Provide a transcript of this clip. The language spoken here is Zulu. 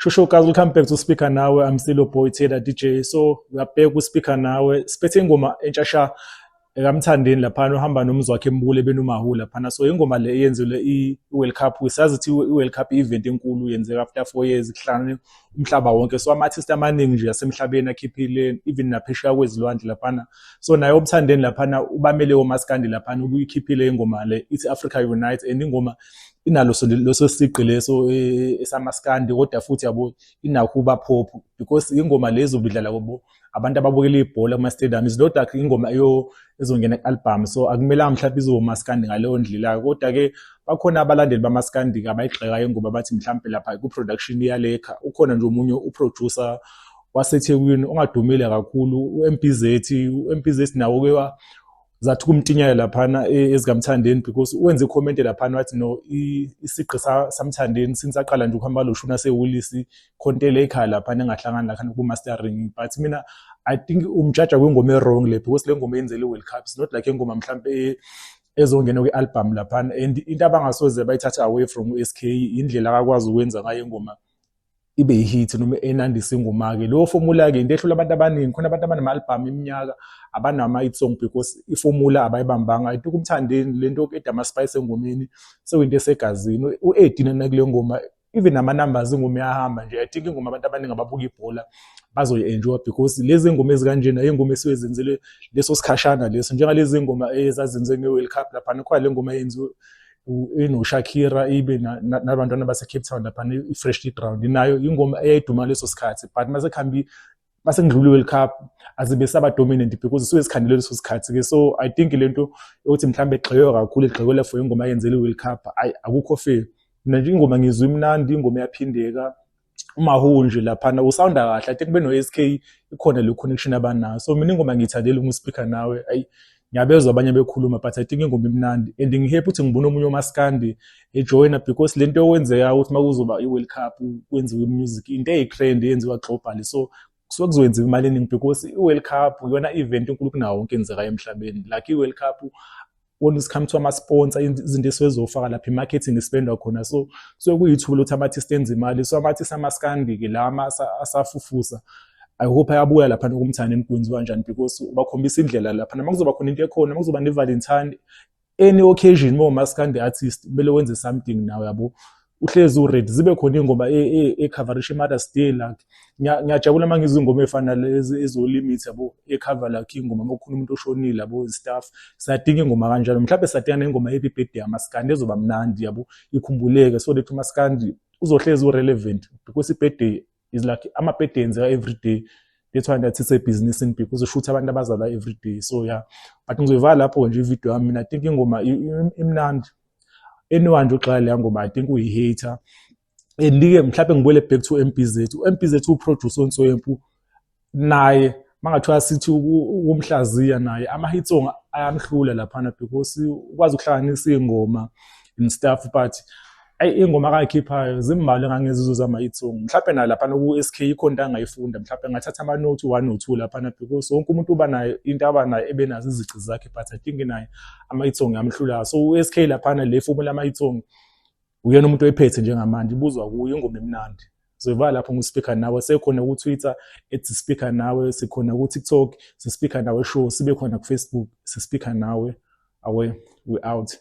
Shosho guys, welcome back to Speaker Nawe. I'm still your boy Taylor DJ. So we are back with Speaker Nawe. Siphethe ingoma entsha sha ekaMthandeni laphana uhamba nomzi wakhe embule benoMahu laphana. So ingoma le eyenzelwe i-World Cup. Siyazi ukuthi i-World Cup i-event enkulu yenzeka after 4 years, kuhlangane umhlaba wonke. So ama-artist amaningi nje asemhlabeni akhiphile, even naphesheya kwezilwandle laphana. So naye uMthandeni laphana ubamele omaskandi laphana, ubuyikhiphile ingoma le ithi Africa Unite, and ingoma inalo leso sigqi leso esamaskandi, kodwa futhi yabo inakho uba pop because ingoma lezo bidlala kubo abantu ababukela ibhola kuma-stadium. Is not like ingoma ezongena ku-album, so akumelanga mhlawumbe izoba umaskandi ngaleyo ndlela. Kodwa-ke bakhona abalandeli bamaskandi abayigxekayo ingoma, bathi mhlawumbe lapha ku-production iyalekha. Ukhona nje omunye uproducer waseThekwini ongadumile kakhulu, u-MPZ. U-MPZ nawo-ke zathi kumtinyela laphana ezikaMthandeni because wenze i-comment laphana wathi no, isigqi saMthandeni since aqala nje ukuhamba lo shuni asewulisi khontele ekhaya laphana engahlangani laphana ku-mastering. But mina I think umjaja kwingoma e-wrong le because le ngoma yenzele i-World Cup. It's not like ingoma mhlampe ezongena kwi-album laphana, and into abangasoze bayithatha away from u-SK indlela akakwazi ukwenza ngayo ingoma ibe yi-hit noma enandisa ingoma-ke. Leyo formula-ke into ehlula abantu abaningi. Khona abantu abanama-album iminyaka abanama-hit song because i-formula abayibambanga. I think uMthandeni lento yoku-adda ama-spice engomeni sekuyinto esegazini. U-Eddie nakule ngoma, even nama-numbers ingoma iyahamba nje. I think ingoma abantu abaningi ababuka ibhola bazoyi-enjoy because lezi ngoma ezikanjena iy'ngoma esuke zenzelwe leso sikhashana leso, njengalezi ngoma ezazenziwe nge-World Cup laphana. Khona le ngoma eyenziwe ino-Shakira ibe nabantwana base-Cape Town laphana, i-Freshly Ground, nayo ingoma eyayiduma leso sikhathi, but mase kuhambi mase kudlula i-World Cup azibe saba dominant because suke sikhandele leso sikhathi-ke. So I think lento yokuthi mhlawumbe egxekwe kakhulu, egxekelwe for ingoma ayenzele i-World Cup, ayi, akukho fair. Mina nje ingoma ngizwa imnandi, ingoma iyaphindeka. UMahu nje laphana usawunda kahle. I think beno-SK ikhona le connection abanayo. So mina ingoma ngiyithandela uSpeaker Nawe. Ayi, ngiyabezwa abanye bekhuluma, but I think ingoma imnandi and ngi-happy ukuthi ngibona omunye umaskandi ejoyina because lento yokwenzeka ukuthi uma kuzoba i-World Cup kwenziwe i-music, into eyi-trend eyenziwa globally, so kusuke kuzokwenziwa imali eningi because i-World Cup iyona event enkulu kunawo wonke eyenzekayo emhlabeni. Like i-World Cup, when it come to ama-sponsor, izinto esuke zofaka lapha, i-marketing ispendwa khona, so kusuke kuyithuba lokuthi ama-artist enze imali. So ama-artist amaskandi-ke la asafufusa, I hope ayabuya laphana kuMthandeni kwenziwa kanjani because ubakhombisa indlela laphana. Uma kuzoba khona into ekhona, uma kuzoba ne-Valentine, any occasion, uma umaskandi artist kumele wenze something nawe yabo, uhlezi u-ready, zibe khona iy'ngoma e-coverisha i-Mother's Day. Like ngiyajabula uma ngizwa iy'ngoma ey'fana nalezi ezo-limit yabo, e-cover like iy'ngoma uma kukhona umuntu oshonile yabo, stuff. Siyadinga ingoma kanjalo. Mhlawumbe siyadinga nengoma ye-happy birthday yamaskandi ezoba mnandi yabo, ikhumbuleke so that umaskandi uzohlezi u-relevant because i-birthday is like ama-birthday enzeka every day. That's why ndathi isebhizinisini because usho abantu abazalwa every day. So yeah, but ngizoyivala lapho nje ividiyo yami. Mina I think ingoma imnandi. Anyone nje ogxeka leya ngoma, I think uyi-hater. And-ke mhlawumbe ngibuyele back to MBZ. U-MBZ uproducer ontswempu naye, mangathiwa sithi ukumhlaziya naye, ama-hit song ayamhlula laphana because ukwazi ukuhlanganisa iy'ngoma and stuff, but ayi, iy'ngoma akayikhiphayo zimbalwa engangizizwa zama-hit song. Mhlawumbe naye laphana ku-SK ikhona into angayifunda, mhlawumbe angathatha ama-note one or two laphana because wonke umuntu uba nayo into aba nayo ebenazo izici zakhe, but I think naye ama-hit song yamhlula. So u-SK laphana le formula ama-hit song uyena umuntu oyiphethe njengamanje, ibuzwa kuye ingoma emnandi. Sizoyivala lapho nguSpeaker Nawe. Sekhona ku-Twitter @SpeakerNawe, sikhona ku-TikTok siSpeaker Nawe Show, sibe khona ku-Facebook siSpeaker Nawe. Awe, we out.